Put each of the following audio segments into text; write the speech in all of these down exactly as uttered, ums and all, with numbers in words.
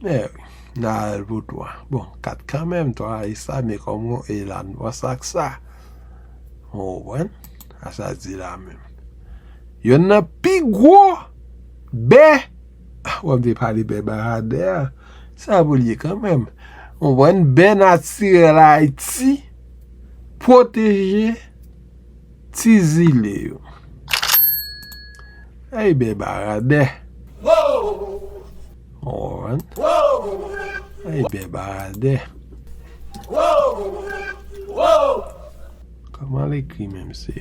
Mè wi, n a al pou twa. Bon, kat kanmenm, twa e sa, men kòm yon e la n pran sa k sa. Ou konprann? A sa di la menm. Yonn nan pi gwo bè. Ah, w ap te pale bè baradè a. Sa pou l ye kanmenm. Ou konprann? Bè natirèl Ayiti. Pwoteje ti zile yo. Ey, bè baradè. Ou konprann? Ey, bè baradè. Kòman l ekri menm se?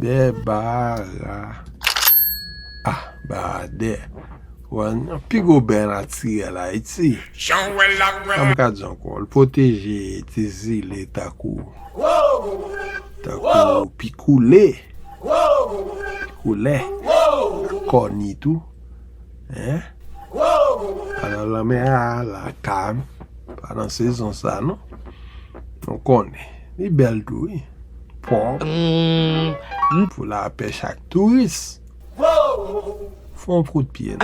Bè bara. Ah, baradè. Wan, pi gwo bè natirèl Ayiti. Jan wè la, wè la. Sa m ka di ankò, l pwoteje ti zile tankou, tankou Pikoulè, Pikoulè, Kòni tou. Hein? Alò, lanmè a la kalm, pa nan sezon sa, non. Nou konnen. Li bèl tou, wi. Pwòp. Pou lapèch ak touris. Fè yon kout pye.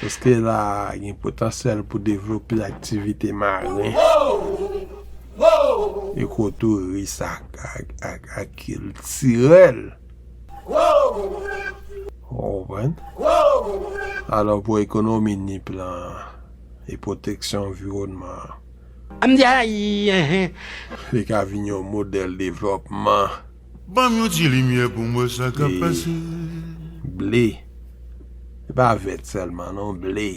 Paske la gen potansyèl pou devlope aktivite maren, ekotouris ak, ak, ak, ak kiltirèl. Ou konprann? Alò, pou ekonomi Nip lan e pwoteksyon anviwònman an, li ka vin yon modèl devlòpman. Ban m yon ti limyè pou m wè sa k ap pase. Ble. Se pa vèt sèlman, non, ble.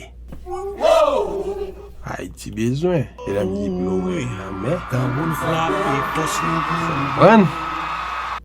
Ayiti bezwen. E lè m di ble, w wè lanmè. Konprann?